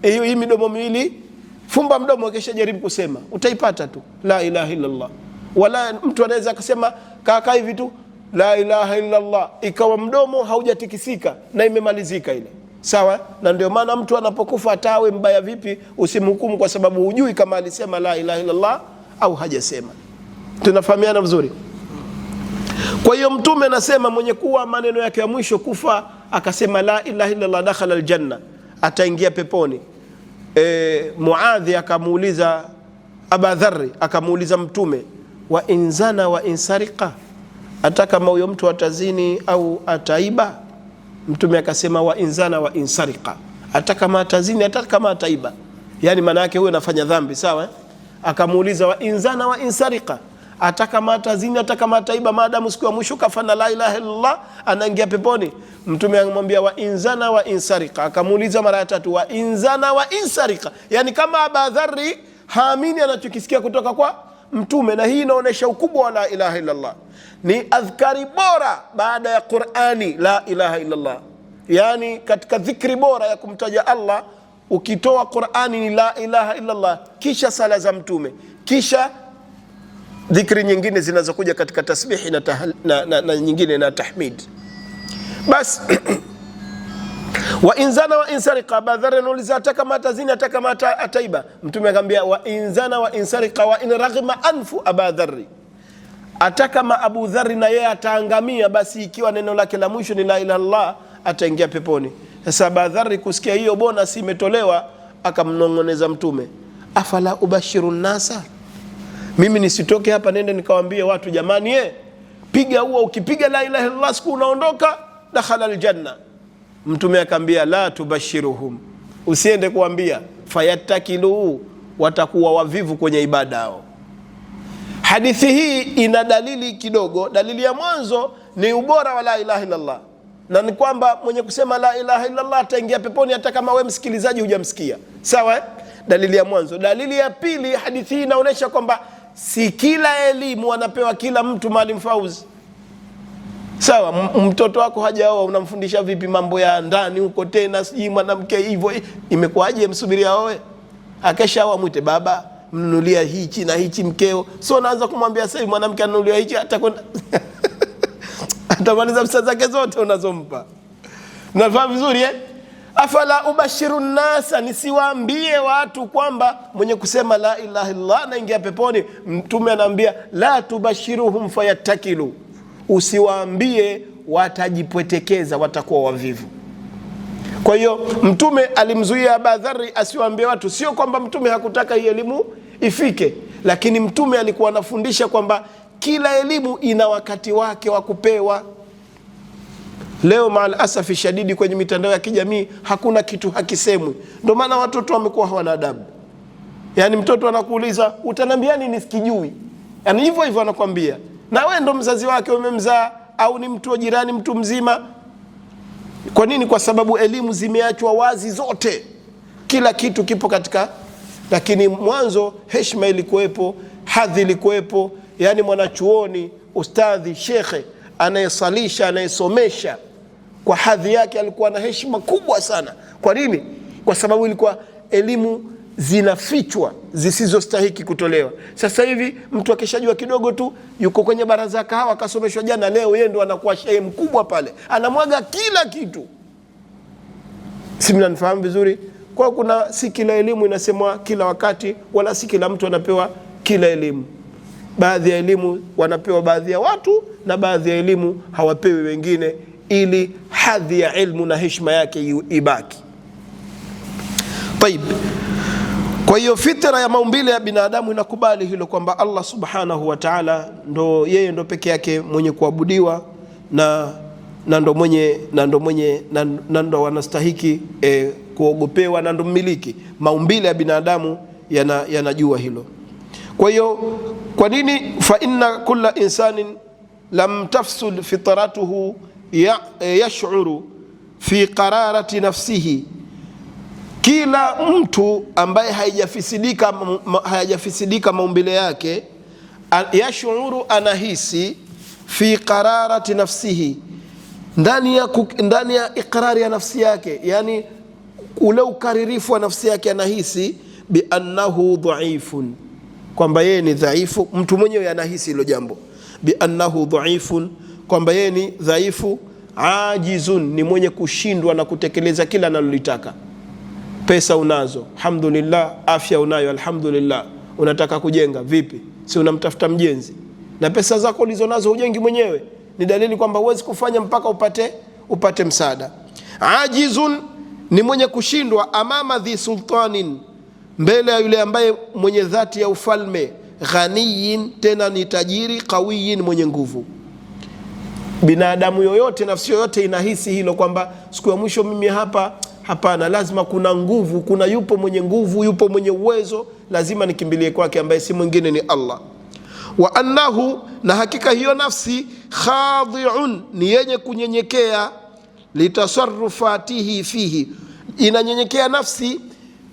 hii midomo miwili. Fumba mdomo kisha jaribu kusema, utaipata tu la ilaha illallah. Wala mtu anaweza akasema kaka hivi tu la ilaha illallah, ikawa mdomo haujatikisika na imemalizika ile, sawa. Na ndio maana mtu anapokufa atawe mbaya vipi, usimhukumu kwa sababu hujui kama alisema la ilaha illallah au hajasema. Tunafahamiana vizuri? Kwa hiyo Mtume anasema mwenye kuwa maneno yake ya mwisho kufa akasema la ilaha illallah dakhala aljanna, ataingia peponi. Muadhi akamuuliza Aba Dharri, akamuuliza Mtume, wa inzana wa insarika, hata kama huyo mtu atazini au ataiba? Mtume akasema wa inzana wa insarika, hata kama atazini, hata kama ataiba. Yani maana yake huyo anafanya dhambi, sawa eh? Akamuuliza wa inzana wa insarika, hata kama atazini, hata kama ataiba, maadamu siku ya mwisho kafana la ilaha illallah, anaingia peponi. Mtume akamwambia wa inzana wa insarika, akamuuliza mara ya tatu wa inzana wa insarika, yani kama Aba Dharri haamini anachokisikia kutoka kwa Mtume. Na hii inaonyesha ukubwa wa la ilaha illallah, ni adhkari bora baada ya Qur'ani, la ilaha illallah. Yani katika dhikri bora ya kumtaja Allah ukitoa Qur'ani ni la ilaha illallah, kisha sala za Mtume, kisha dhikri nyingine zinazokuja katika tasbihi na nyingine na tahmid. Bas wa inzana wa insarika, Aba Dharr anauliza hata kama atazini, hata kama ataiba. Mtume akamwambia wa inzana wa insarika wa in raghima anfu Aba Dharr, hata kama Abu Dharr na yeye ataangamia, basi ikiwa neno lake la mwisho ni la ilaha illallah ataingia peponi. Sasa Aba Dharr kusikia hiyo bonus imetolewa, akamnongoneza Mtume, afala ubashiru nasa, mimi nisitoke hapa nende nikawaambie watu jamani, piga huo, ukipiga la ilaha illallah siku unaondoka dakhala aljanna. Mtume akamwambia la tubashiruhum, usiende kuambia, fayatakilu, watakuwa wavivu kwenye ibada yao. Hadithi hii ina dalili kidogo. Dalili ya mwanzo ni ubora wa la ilaha illallah, na ni kwamba mwenye kusema la ilaha illallah ataingia peponi hata kama we msikilizaji hujamsikia, sawa eh? Dalili ya mwanzo. Dalili ya pili, hadithi hii inaonyesha kwamba si kila elimu anapewa kila mtu, Maalim Fauzi. Sawa, mtoto wako hajaoa unamfundisha vipi mambo ya ndani huko tena, sijui mwanamke hivyo imekuwaje? Msubiri aoe, akeshaoa mwite baba, mnunulia hichi na hichi mkeo. So naanza kumwambia sasa mwanamke anunulia hichi, atakwenda atamaliza pesa zake zote unazompa. Nafahamu vizuri eh? Afala ubashiru nasa, nisiwaambie watu kwamba mwenye kusema la ilaha illallah anaingia peponi? Mtume anaambia la tubashiruhum fayattakilu, usiwaambie, watajipwetekeza, watakuwa wavivu. Kwa hiyo Mtume alimzuia Aba Dharri asiwaambie watu. Sio kwamba Mtume hakutaka hii elimu ifike, lakini Mtume alikuwa anafundisha kwamba kila elimu ina wakati wake wa kupewa. Leo maal asafi shadidi, kwenye mitandao ya kijamii hakuna kitu hakisemwi. Ndio maana watoto wamekuwa hawana adabu. Yani mtoto anakuuliza utaniambia nini sikijui, yani hivyo hivyo anakuambia, na wewe ndo mzazi wake, umemzaa au ni mtu wa jirani, mtu mzima. Kwa nini? Kwa sababu elimu zimeachwa wazi zote, kila kitu kipo katika. Lakini mwanzo heshima ilikuwepo, hadhi ilikuwepo. Yani mwanachuoni, ustadhi, shekhe anayesalisha, anayesomesha kwa hadhi yake alikuwa na heshima kubwa sana. Kwa nini? Kwa sababu ilikuwa elimu zinafichwa zisizostahiki kutolewa. Sasa hivi mtu akishajua kidogo tu yuko kwenye baraza kahawa, akasomeshwa jana, leo yeye ndo anakuwa shehe mkubwa pale, anamwaga kila kitu. Si mnanifahamu vizuri? Kwa kuna si kila elimu inasemwa kila wakati, wala si kila mtu anapewa kila elimu. Baadhi ya elimu wanapewa baadhi ya watu na baadhi ya elimu hawapewi wengine, ili hadhi ya ilmu na heshima yake ibaki. Taib. Kwa hiyo fitra ya maumbile ya binadamu inakubali hilo kwamba Allah subhanahu wa ta'ala ndo yeye ndo peke yake mwenye kuabudiwa na ndo mwenye na ndo mwenye na ndo wanastahiki kuogopewa na ndo mmiliki. Maumbile ya binadamu yanajua hilo. Kwa hiyo kwa nini fa inna kulla insanin lam tafsud fitratuhu yash'uru fi qararati nafsihi, kila mtu ambaye hayajafisidika maumbile yake, yashuru anahisi, fi qararati nafsihi, ndani ya ikrari ya nafsi yake, yani ule ukaririfu wa nafsi yake, anahisi biannahu dhaifun, kwamba yeye ni dhaifu. Mtu mwenyewe anahisi hilo jambo, biannahu dhaifun, kwamba yeye ni dhaifu, ajizun, ni mwenye kushindwa na kutekeleza kila analolitaka. Pesa unazo, alhamdulillah. Afya unayo, alhamdulillah. Unataka kujenga vipi? Si unamtafuta mjenzi? Na pesa zako ulizonazo hujengi mwenyewe, ni dalili kwamba huwezi kufanya mpaka upate msaada. Ajizun ni mwenye kushindwa, amama dhi sultanin, mbele ya yule ambaye mwenye dhati ya ufalme, ghaniyin, tena ni tajiri, qawiyin, mwenye nguvu. Binadamu yoyote, nafsi yoyote inahisi hilo kwamba siku ya mwisho mimi hapa hapana, lazima kuna nguvu, kuna yupo mwenye nguvu, yupo mwenye uwezo, lazima nikimbilie kwake, ambaye si mwingine ni Allah. Wa annahu, na hakika hiyo nafsi, khadi'un, ni yenye kunyenyekea, litasarufatihi fihi, inanyenyekea nafsi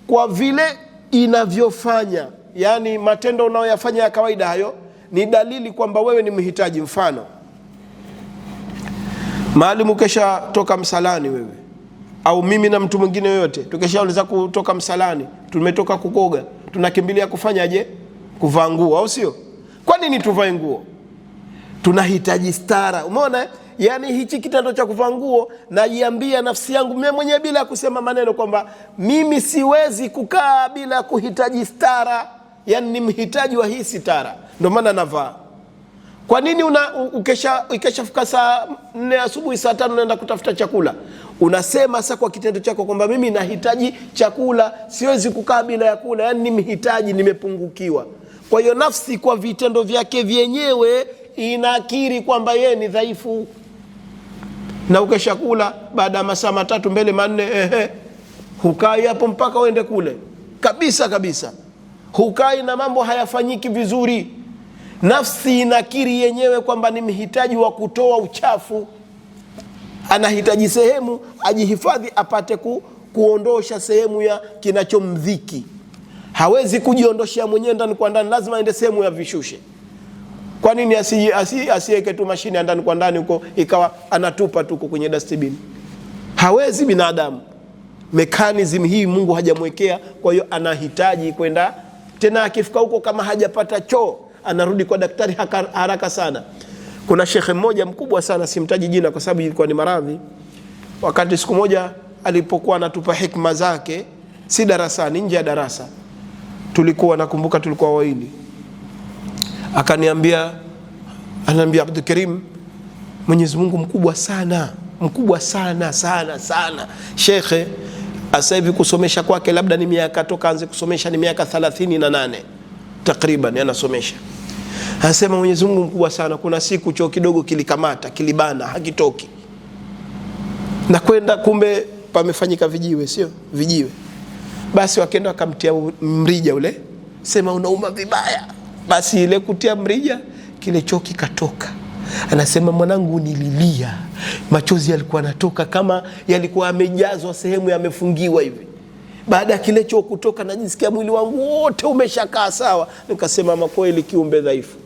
kwa vile inavyofanya, yani matendo unayoyafanya ya kawaida hayo ni dalili kwamba wewe ni mhitaji. Mfano, maalimu kesha toka msalani wewe au mimi na mtu mwingine yoyote tukishaweza kutoka msalani, tumetoka kukoga, tunakimbilia kufanyaje? Kuvaa nguo, au sio? Kwa nini tuvae nguo? Tunahitaji stara. Umeona? Yani hichi kitendo cha kuvaa nguo, najiambia nafsi yangu mimi mwenyewe bila kusema maneno kwamba mimi siwezi kukaa bila kuhitaji stara, yani ni mhitaji wa hii sitara, ndio maana navaa. Kwa nini ukeshafika saa 4 asubuhi, saa 5 unaenda kutafuta chakula? Unasema sasa kwa kitendo chako kwamba mimi nahitaji chakula, siwezi kukaa bila ya kula, yani ni mhitaji, nimepungukiwa. Kwa hiyo nafsi kwa vitendo vyake vyenyewe inakiri kwamba yeye ni dhaifu. Na ukeshakula baada ya masaa 3 mbele 4, hukai hapo mpaka uende kule kabisa kabisa, hukai na mambo hayafanyiki vizuri. Nafsi inakiri yenyewe kwamba ni mhitaji wa kutoa uchafu, anahitaji sehemu ajihifadhi, apate kuondosha sehemu ya kinachomdhiki. Hawezi kujiondoshea mwenyewe ndani kwa ndani, lazima aende sehemu ya vishushe. Kwa nini asiweke tu mashine ya ndani kwa ndani huko ikawa anatupa tu kwenye dustbin? Hawezi binadamu. Mechanism hii Mungu hajamwekea, kwa hiyo anahitaji kwenda tena. Akifika huko kama hajapata choo anarudi kwa daktari haraka sana. Kuna shekhe mmoja mkubwa sana, simtaji jina kwa sababu ilikuwa ni maradhi. Wakati siku moja alipokuwa anatupa hikma zake, si darasani, nje ya darasa, tulikuwa nakumbuka tulikuwa wawili, akaniambia, ananiambia Abdul Karim, Mwenyezi Mungu mkubwa sana, mkubwa sana sana sana. Shekhe sasa hivi kusomesha kwake labda ni miaka toka aanze kusomesha ni miaka 38 takriban anasomesha. Anasema Mwenyezi Mungu mkubwa sana. Kuna siku choo kidogo kilikamata, kilibana, hakitoki. Na kwenda kumbe pamefanyika vijiwe, sio? Vijiwe. Basi wakaenda wakamtia mrija ule, sema unauma vibaya. Basi ile kutia mrija kile choo kikatoka. Anasema mwanangu, nililia, machozi yalikuwa yanatoka kama yalikuwa yamejazwa sehemu yamefungiwa hivi. Baada ya kile choo kutoka, najisikia mwili wangu wote umeshakaa sawa. Nikasema makweli kiumbe dhaifu.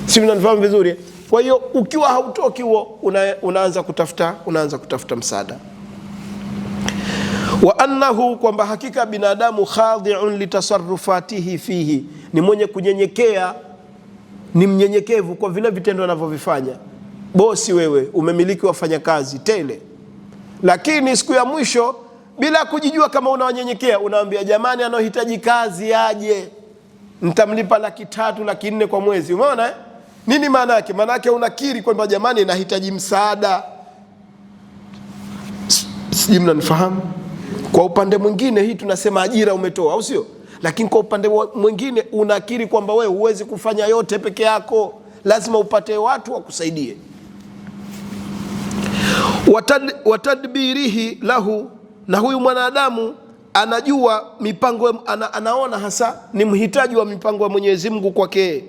Si mnanifahamu vizuri? Kwa hiyo ukiwa hautoki huo, unaanza kutafuta msaada. Wa annahu, kwamba hakika binadamu khadi'un litasarrufatihi fihi, ni mwenye kunyenyekea, ni mnyenyekevu kwa vile vitendo anavyovifanya. Bosi wewe umemiliki wafanyakazi tele, lakini siku ya mwisho bila kujijua kama unawanyenyekea, unawaambia jamani, anaohitaji kazi aje. Nitamlipa 300,000, 400,000 kwa mwezi. Umeona eh? Nini maana yake? Maana yake unakiri kwamba jamani, nahitaji msaada. Sijui mnanifahamu? Kwa upande mwingine hii tunasema ajira umetoa, au sio? Lakini kwa upande mwingine unakiri kwamba wewe huwezi kufanya yote peke yako, lazima upate watu wakusaidie. Watadbirihi lahu, na huyu mwanadamu anajua mipango, anaona hasa ni mhitaji wa mipango ya Mwenyezi Mungu kwake,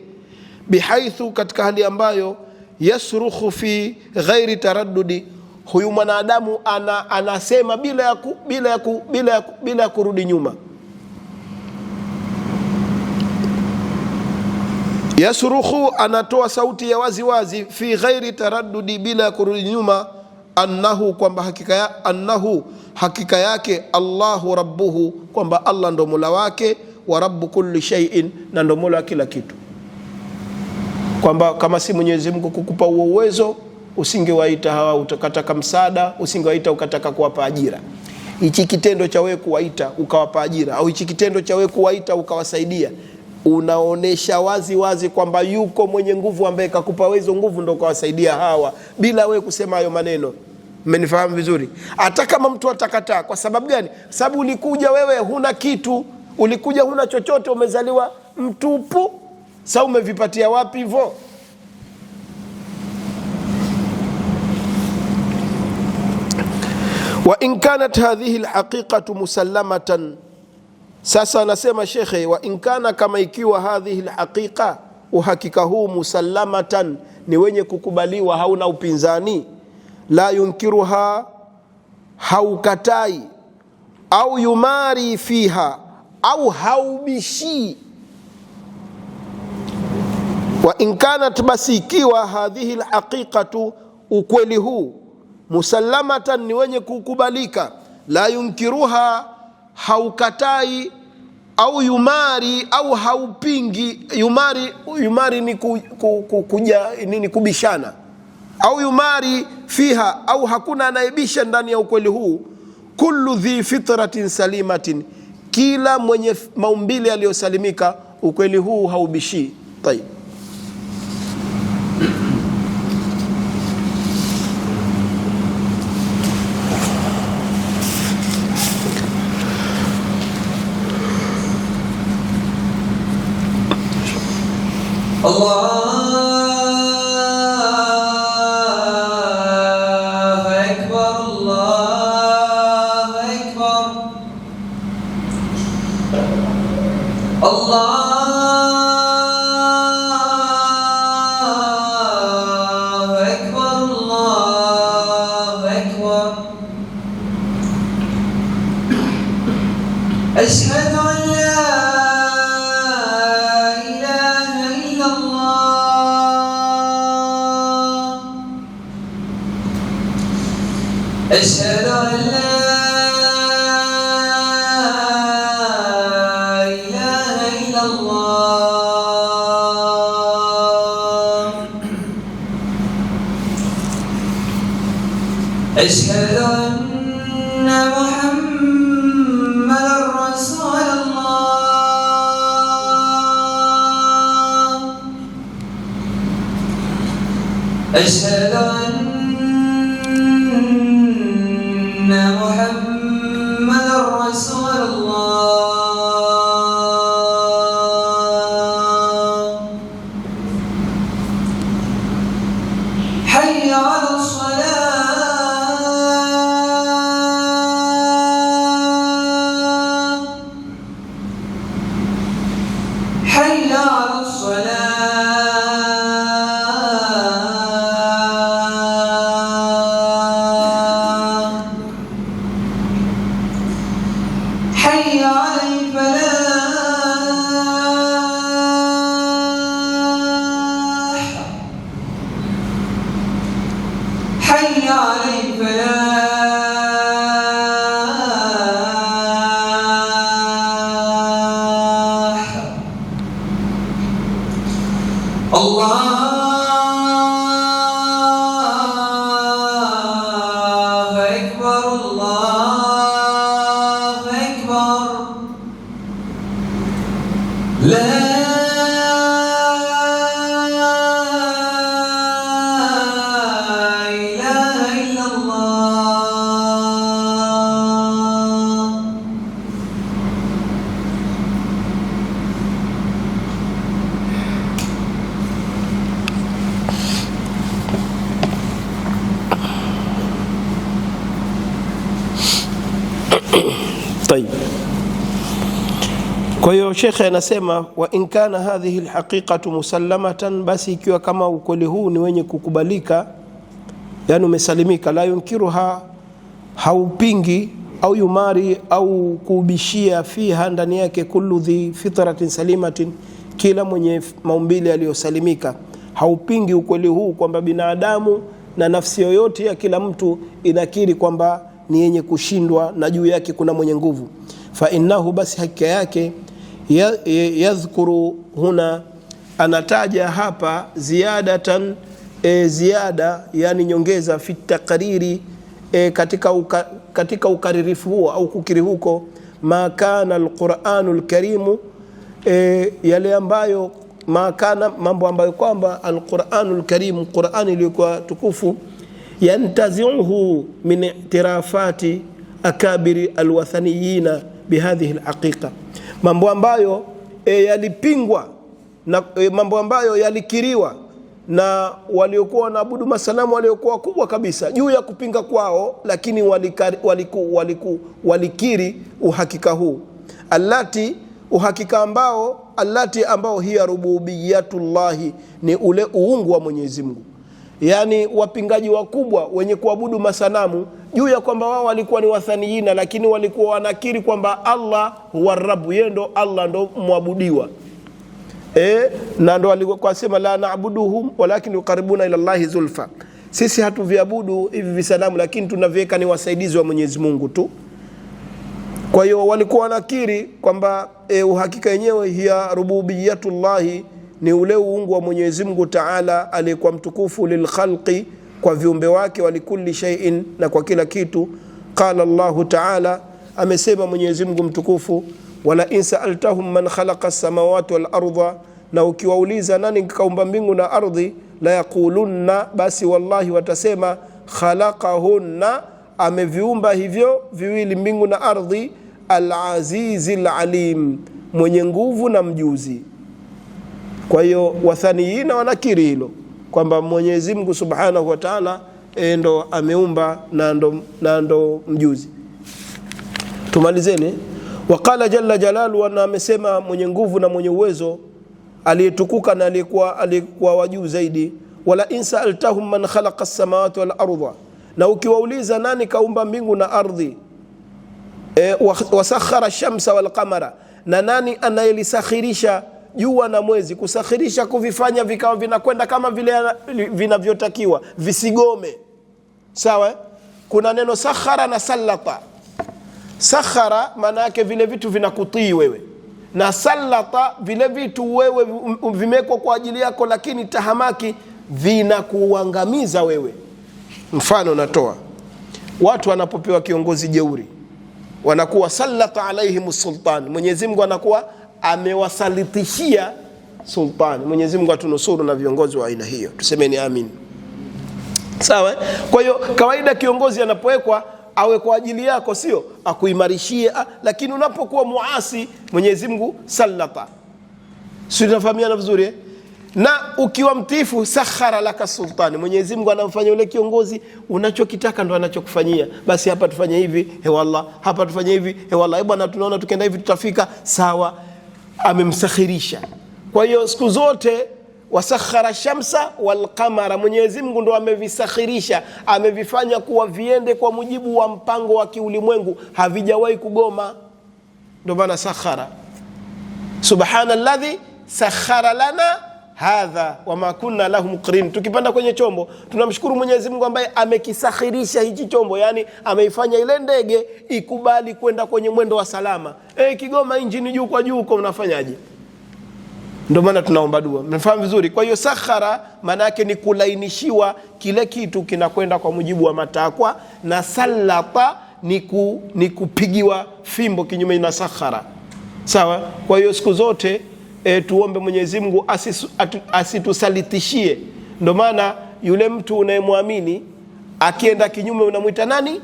bihaithu, katika hali ambayo yasrukhu fi ghairi taraddudi, huyu mwanadamu anasema bila ya kurudi nyuma. Yasrukhu, anatoa sauti ya wazi wazi, fi ghairi taraddudi, bila ya kurudi nyuma, annahu, kwamba annahu, hakika yake, Allahu rabbuhu, kwamba Allah ndo mola wake, wa rabbu kulli shay'in, na ndo mola wa kila kitu. Kwamba kama si Mwenyezi Mungu kukupa huo uwezo, usingewaita hawa ukataka msaada, usingewaita ukataka kuwapa ajira. Hichi kitendo cha wewe kuwaita ukawapa ajira, au hichi kitendo cha wewe kuwaita ukawasaidia, unaonesha wazi wazi kwamba yuko mwenye nguvu ambaye kakupa wezo nguvu ndo ukawasaidia hawa, bila wewe kusema hayo maneno. Mmenifahamu vizuri? Hata kama mtu atakataa. Kwa sababu gani? Sababu ulikuja wewe huna kitu, ulikuja huna chochote, umezaliwa mtupu. Sasa umevipatia wapi hivyo? Wa in kanat hadhihi alhaqiqatu musallamatan. Sasa anasema shekhe, wa in kana, kama ikiwa hadhihi alhaqiqa, uhakika huu, musallamatan, ni wenye kukubaliwa, hauna upinzani, la yunkiruha, haukatai, au yumari fiha, au haubishii. Wa in kanat, basi ikiwa hadhihi alhaqiqatu, ukweli huu, musallamatan, ni wenye kukubalika, la yunkiruha, haukatai, au yumari, au haupingi. Yumari, yumari ni kuja, nini, kubishana. Au yumari fiha, au hakuna anayebisha ndani ya ukweli huu. Kullu dhi fitratin salimatin, kila mwenye maumbile yaliyosalimika, ukweli huu haubishii. Tayib.
الله أكبر الله أكبر الله أكبر الله أكبر أشهد أن لا إله إلا الله أشهد أن لا إله إلا الله أشهد أن محمدا رسول الله أشهد أن محمدا رسول الله حي على الصلاة حي على الصلاة حي على الفلاح حي على الفلاح الله أكبر الله أكبر لا
Tayib. Kwa hiyo shekhe anasema wa in kana hadhihi alhaqiqatu musallamatan, basi ikiwa kama ukweli huu ni wenye kukubalika, yani umesalimika, la yunkiruha, haupingi au yumari au kuubishia, fiha, ndani yake, kullu dhi fitratin salimatin, kila mwenye maumbile yaliyosalimika haupingi ukweli huu kwamba binadamu na nafsi yoyote ya kila mtu inakiri kwamba ni yenye kushindwa na juu yake kuna mwenye nguvu. Fa innahu, basi hakika yake, yadhkuru huna, anataja hapa ziyadatan, ziada yani nyongeza, fi taqriri, katika ukaririfu huo au kukiri huko, ma kana alquranu lkarimu, yale ambayo ma kana, mambo ambayo kwamba alquranu lkarimu, Qurani iliyokuwa tukufu, yantaziuhu min i'tirafati akabiri alwathaniyina bihadhihi alhaqiqa, mambo ambayo yalipingwa na mambo ambayo yalikiriwa na waliokuwa wanaabudu masanamu waliokuwa wakubwa kabisa juu ya kupinga kwao, lakini walikiri uhakika huu, allati, uhakika ambao, allati ambao hiya rububiyatullahi, ni ule uungu wa Mwenyezi Mungu. Yani wapingaji wakubwa wenye kuabudu masanamu juu ya kwamba wao walikuwa ni wathaniyina, lakini walikuwa wanakiri kwamba Allah huwa rabu, yeye ndo Allah ndo mwabudiwa. Na ndo walikuwa sema la naabuduhum walakin yuqaribuna ila Allahi zulfa, sisi hatuviabudu hivi visanamu, lakini tunaviweka ni wasaidizi wa Mwenyezi Mungu tu. Kwa hiyo walikuwa wanakiri kwamba uhakika wenyewe hiya rububiyatullahi, ni ule uungu wa Mwenyezi Mungu Taala aliyekuwa mtukufu, lilkhalqi, kwa viumbe wake, walikulli shay'in, na kwa kila kitu. Qala Allahu Taala, amesema Mwenyezi Mungu mtukufu, wala in sa'altahum man khalaqa as-samawati wal arda, na ukiwauliza nani kaumba mbingu na ardhi, la yaqulunna, basi wallahi watasema, khalaqahunna, ameviumba hivyo viwili mbingu na ardhi, al-azizi alim, mwenye nguvu na mjuzi. Kwa hiyo wathaniyina wanakiri hilo kwamba Mwenyezi Mungu Subhanahu wa Ta'ala ndo ameumba na ndo mjuzi. Tumalizeni. Waqala jalla jalalu, na amesema mwenye nguvu na mwenye uwezo aliyetukuka na aliyekuwa wa juu zaidi, wala in sa'altahum man khalaqa as-samawati wal arda, na ukiwauliza nani kaumba mbingu na ardhi, wasakhara shamsa wal qamara, na nani anayelisakhirisha jua na mwezi, kusakhirisha kuvifanya vikawa vinakwenda kama vile vinavyotakiwa visigome. Sawa? Kuna neno sakhara na sallata. Sakhara maana yake vile vitu vinakutii wewe, na sallata vile vitu wewe vimewekwa kwa ajili yako, lakini tahamaki vinakuangamiza wewe. Mfano natoa, watu wanapopewa kiongozi jeuri wanakuwa sallata alaihim sultan, Mwenyezi Mungu anakuwa amewasalitishia sultani. Mwenyezi Mungu atunusuru na viongozi wa aina hiyo, tusemeni amin. Sawa? Kwa hiyo kawaida kiongozi anapowekwa awe kwa ajili yako, sio akuimarishie, lakini unapokuwa muasi Mwenyezi Mungu sallata. Sio, tunafahamiana vizuri eh? Na ukiwa mtiifu sakhara laka sultani, Mwenyezi Mungu anamfanya yule kiongozi unachokitaka ndo anachokufanyia. Basi hapa tufanye hivi, hewallah, hapa tufanye hivi, hewallah, bwana tunaona tukienda hivi tutafika, sawa. Amemsakhirisha. Kwa hiyo siku zote wasakhara shamsa wal qamara, Mwenyezi Mungu ndo amevisakhirisha, amevifanya kuwa viende kwa mujibu wa mpango wa kiulimwengu, havijawahi kugoma. Ndio maana sakhara, subhanalladhi sakhara lana hadha wama kunna lahu muqrin. Tukipanda kwenye chombo tunamshukuru Mwenyezi Mungu ambaye amekisakhirisha hichi chombo, yani ameifanya ile ndege ikubali kwenda kwenye mwendo wa salama. Kigoma injini juu kwa juu huko unafanyaje? Ndio maana tunaomba dua. Mnafahamu vizuri. Kwa hiyo sakhara maana yake ni kulainishiwa kile kitu kinakwenda kwa mujibu wa matakwa, na sallata ni kupigiwa fimbo kinyume na sakhara. Sawa? Kwa hiyo siku zote tuombe Mwenyezi Mungu asitusalitishie. Ndio maana yule mtu unayemwamini akienda kinyume unamwita nani?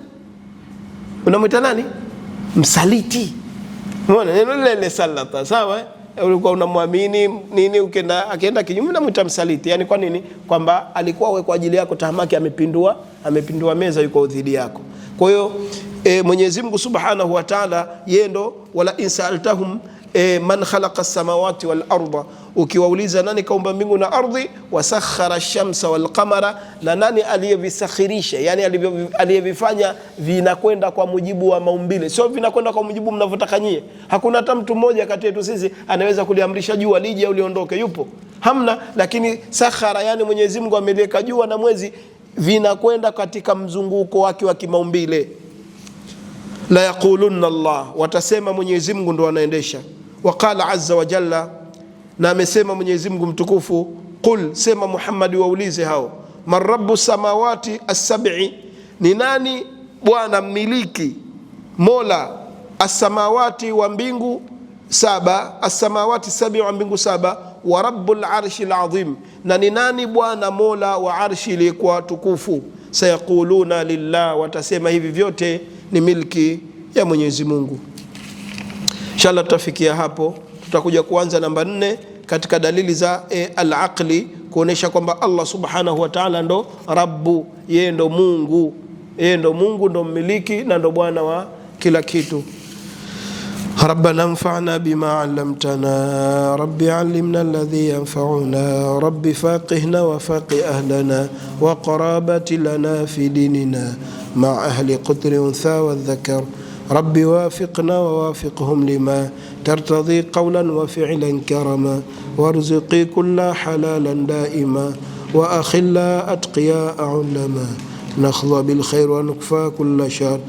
Unamwita nani? Msaliti. Umeona neno lile lile salata, sawa? Ulikuwa unamwamini nini, ukienda akienda kinyume unamwita msaliti. Yani kwa nini? Kwamba alikuwa wewe kwa ajili yako, tahamaki amepindua meza, yuko dhidi yako. Kwa hiyo Mwenyezi Mungu Subhanahu wa Ta'ala yeye ndo wala insaltahum man khalaqa samawati wal arda, ukiwauliza nani kaumba mbingu na ardhi, wasakhara shamsa wal qamara, na nani aliyevisakhirisha, yani aliyevifanya vinakwenda kwa mujibu wa maumbile, sio vinakwenda kwa mujibu mnavyotaka nyie. Hakuna hata mtu mmoja kati yetu sisi anaweza kuliamrisha jua lije au liondoke, yupo? Hamna. Lakini sakhara, yani Mwenyezi Mungu ameliweka jua na mwezi vinakwenda katika mzunguko wake wa kimaumbile. La yaqulunna Allah, watasema Mwenyezi Mungu ndo anaendesha. Waqala azza wa jalla, na amesema Mwenyezi Mungu mtukufu, qul, sema Muhammad, waulize hao, man rabbu samawati as-sab'i, ni nani bwana mmiliki mola as-samawati wa mbingu saba, as-samawati sab'i wa mbingu saba, wa rabbul arshi al-azim, na ni nani bwana mola wa arshi iliyekuwa tukufu. Sayaquluna lillah, watasema hivi vyote ni milki ya Mwenyezi Mungu. Inshallah tutafikia hapo, tutakuja kuanza namba 4 katika dalili za al-aqli kuonesha kwamba Allah subhanahu wa ta'ala ndo Rabbu, yeye ndo Mungu, yeye ndo Mungu, ndo mmiliki na ndo bwana wa kila kitu. ربنا انفعنا بما علمتنا، رب علمنا الذي ينفعنا، رب فاقهنا وفاقه أهلنا وقرابة لنا في ديننا مع أهل قطر أنثى والذكر، رب وافقنا ووافقهم لما ترتضي قولا وفعلا كرما، وارزقي كل حلالا دائما، وأخلا أتقياء علما، نخضى بالخير ونكفى كل شر،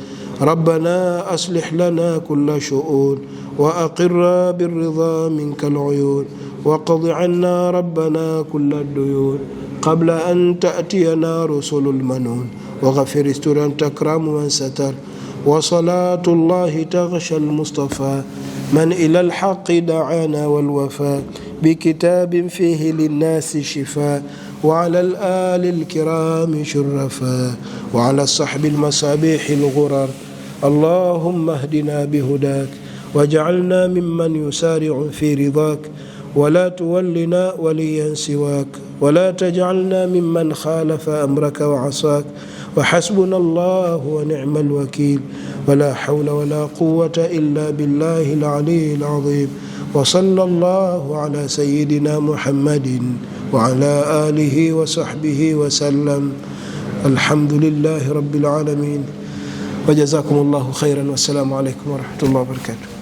ربنا أصلح لنا كل شؤون، وأقر بالرضا منك العيون، وقض عنا ربنا كل الديون، قبل أن تأتينا رسل المنون، وغفر استر أن تكرم من ستر، وصلاة الله تغشى المصطفى من إلى الحق دعانا والوفاء، بكتاب فيه للناس شفاء، وعلى الآل الكرام شرفا، وعلى الصحب المصابيح الغرر. اللهم اهدنا بهداك، واجعلنا ممن يسارع في رضاك، ولا تولنا وليا سواك، ولا تجعلنا ممن خالف أمرك وعصاك، وحسبنا الله ونعم الوكيل، ولا حول ولا قوة إلا بالله العلي العظيم. وصلى الله على سيدنا محمد وعلى آله وصحبه وسلم. الحمد لله رب العالمين، وجزاكم الله خيرا، والسلام عليكم ورحمة الله وبركاته.